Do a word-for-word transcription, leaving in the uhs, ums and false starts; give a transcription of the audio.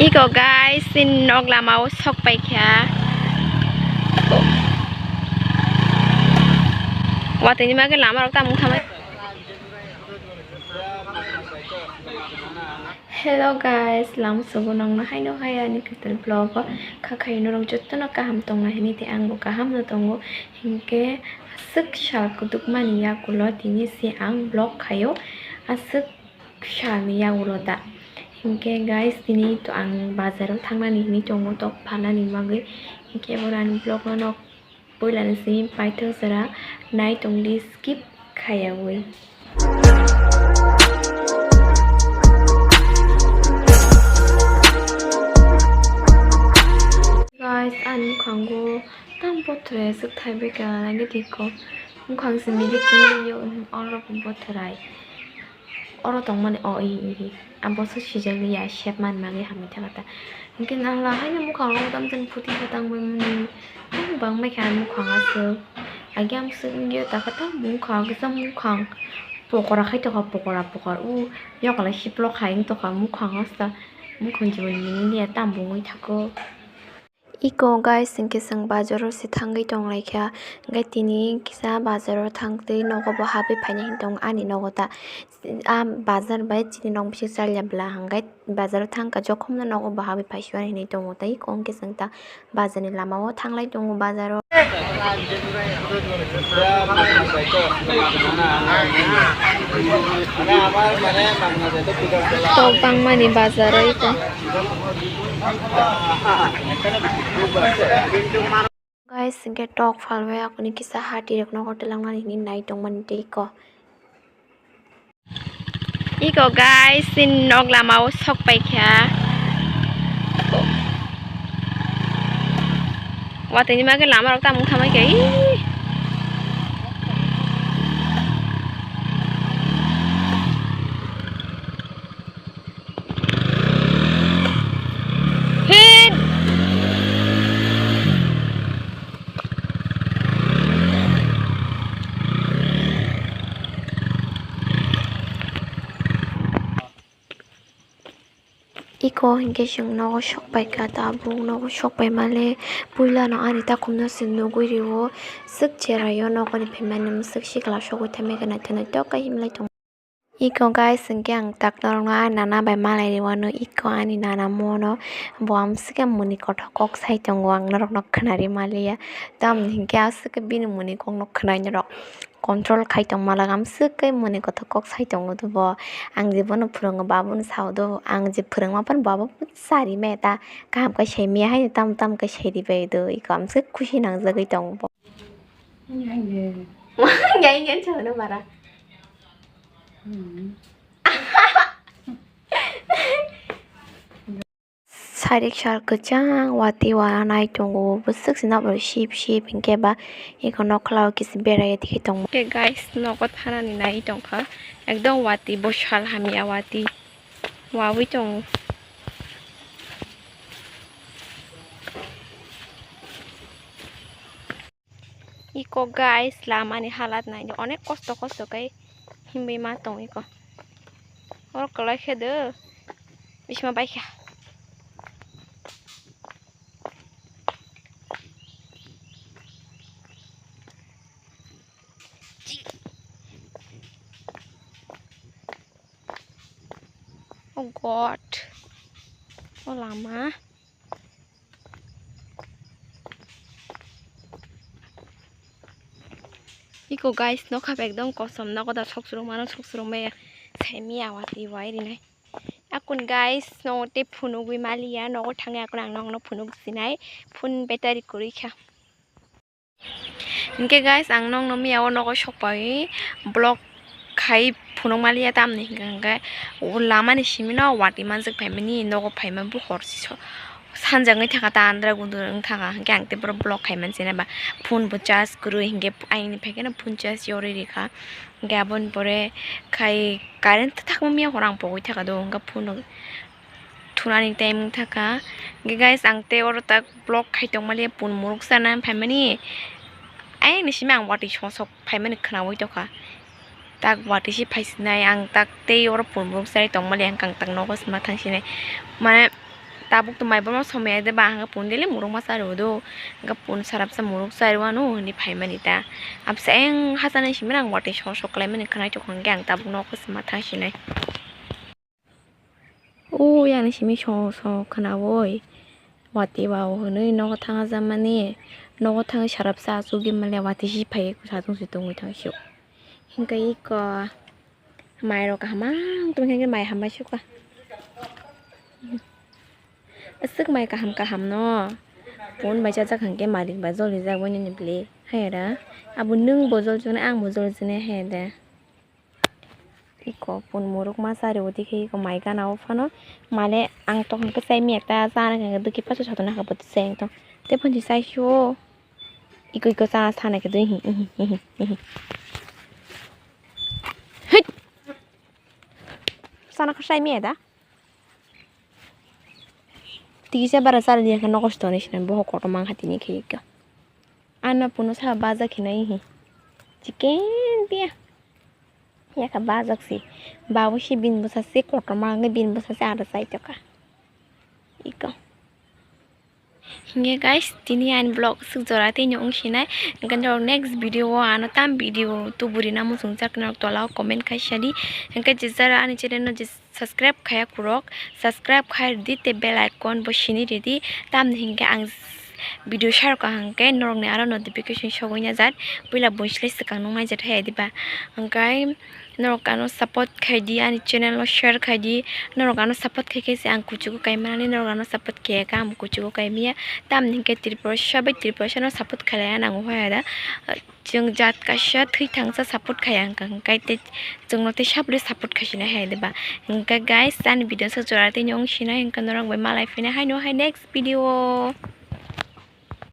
Iko guys, chini nok lama o sok pai kha. Watwi ni bagwi lama rok tamo wng thamai. Hello guys, lam sugo nongno haino hai ani kwtal vlog o kha khaino rok jotono kaham tongna hini tei ang bo kaham no tongo. Hinkhe aswk sal kwdwkmani yagulo tini se ang vlog khaio, aswk salni yagulo da. Hinkhe guys, tini to ang bazar o thangnani hini tongo tok phalnani bagwi. Hinkhe bo ani vlog no nok puila ni simi paithak jora nai tongdi skip khaiyawi. Guys, ani mukhango tam bothore aswk thaibai ka nai diko. Mukhang se milik tongwi yo, oro bo bothore. Oro tongmani o, i, i, i. Abo se sijak ya, sep man magi hamwi thangkha ta. Hinkhe nahla haino mukhang o tamjani phuti kwtang bai mani. Tamo bangbai kha mukhang aswk. Agi amswk wngya takha ta mukhang kisa mukhang. Pokora khai tokha pokora pokora. U yokola siplok hai wng tokha mukhang o sa. Mukhang jiboni mini ya tam bungwi thago. Iko guys, hinkhe chwng bazaro se thangwi tonglaikha, hinkhe tini kisa bazaro thangtwi nogo bo habwi phaina hinwi tongo ani nogo ta. A bazar bai chini nok bising chalya bwla, hinkhe bazaro thangkha jokhomno nogo bo habwi phaisio hinwi tongo. Tei iko hinkhe chwng ta bazarni lamao thanglai tongo bazaro. Tok bangmani bazaro iko. Guys, hinkhe tok phalbai akuni kisa hati rok nogo twlangnani hinwi nai tongmani tei iko. Iko guys, chini nok lama o sok pai kha. Watwi ni bagwi lama rok tamo wng thamai kha. Ih. Hit. Iko hinkhe chwng nogo sok pai kha, tabuk nogo sok pai male puila no ani takhumno se nugwi rio, swk cherai o nokni phaimani mwswk sikla sogwi thaimani naithok naithok khe himlai tongo. Iko guys, hinkhe ang tak norokno ani nana bai malai rwano, iko ani nana mono bo amswkhe muni kothok kok sai tongo, ang norokno khwnari maliya. Tamoni hinkhe aswkhe bini muni kokno khwnai norok control khai tongma laga, amswkhe muni kothok kok sai tongo do bo. Ang je bono phwrwngo, ba bono sao do, ang je phwrwngma phano ba bo sari maya ta, kaham khe sai maya haino tamo tamo khe sai ribai do, iko amswkhe khusi nangjagwi tongo bo. Ngai ngai chano mara. Sarik sal kwchang watwi waranai tongo, bwswk se nokbar sip sip hinkhe ba eko nokla o kisa berai tongmo. Khe guys, nogo thanani nai tongkha, ekdom watwi bo sal hamya watwi wawi tongo. Iko guys, lama ni halat nai di, onek kosto kosto khe himwi ma tong iko. Oro kwlai khe do, bisma bai kha. Oh God, o lama. Iko guys, nokha ekdom kosom, nogo da sok surung mano, sok surung maya, sai miya watwi wai rinai. Akun guys, no te phunugwi maliya, nogo thangwi akun ang nokno phunuk sinai, phone battery kwrwi kha. Hinkhe guys, ang nokno miya o nogo sok pai vlog khai phunuk maliya, tamni hinkhe hinkhe o lama ni simi no watwi manjak phaimani, nogo phaima bo hor si so. Sanjak wngwi thangkha ta andra gundur wngthangkha, hinkhe ang tei borok vlog khai mansinai ba phone bo charge kwrwi, hinkhe ayang ni phaikheno phone charge yorwi rikha, hinkhe aboni pore khai current thakma miya hor ang pogwi thakha do, hinkhe phone rok thunani time wngthakha, hinkhe guys ang tei oro tak vlog khai tongmani phone muruk sana phaimani, ayang ni simi ang watwi song sok phaimani khwnawi tongkha. Tak watwi se phaisinai, ang tak tei oro phone muruk sai tongmani, ang kang tak nogo sima thangsinai. Mane tabuk to mai bono somya de ba hwnka pun dele muruk ma chari o do. Hwnka pun sarapsa muruk chari o ano hwnwi phaimani ta. Absa eng hachanai simi rang watwi sok sok khlaimani khwnai tongkha hwnkhe ang tabuk nogo se ma thang sinai. O yang simi sok sok khwnaui watwi ba o hwnwi nogo thang jamani. Nogo thangwi sarapsa achugwi manya watwi si phai sajwng se tongwi thang sio. Hwnkhe iko mai rok kaham ang tongkha hwnkhe mai hambai sukha. Aswk mai kaham kaham no. Pun bai chajak hwnkhe malik bai jolijak bai nini bwlwi. Hai da. Abo nwng bo jolijak nai, ang bo jolijak nai, hai da. Iko pun muruk ma chari o, dikhe iko mai gana o phano. Male ang tokon kwchai mi ekta chana khe dukhi paso satuna khe bo chai tong. Te phunsi chai sio. Iko iko chana sana khe dui hi, hi, hi, hi, hi. Hit! Sana khe chai mi da. Tikisa bara chari ya khe nogo se tonwi sinai bohok kotorma wngkha tini khe iko. Ano puno sabo bajak hinwi hi. Chicken tiya. Yakha bajak si. Babu si bini bwsa si kotorma wngwi bini bwsa si ada chai tokha. Iko. Hingke guys, tini ani vlog aswk jora tei nw wng sinai. Hingke norok next video o ano tam video tuburi na muchungjak norok tola o comment khai sadi. Hingke je jara ani channel no je subscribe khaya kurok, subscribe khai rwdi tei bell icon bo sini rwdi. Tamni hingke ang video share ka hingke norokni aro notification sogwi na jat. Puila buislai swkang nung nai jat hai diba. Hingke norok ano support khai di, ani channel no share khai di. Norok ano support khai khe se ang kuchugo kai mani, norok ano support khai khe ang kuchugo kai maya. Tamni hingke Tripura sabai Tripura no support khailai nango hai da. Chwng jat kaisa thwi thangsa support khai ang kha, hingkai tei chwngno tei sabole support khai sinai hai diba. Hingke guys, ani video se jora tei nw wng sinai, hingke norok bai malai phina hai no hai next video o.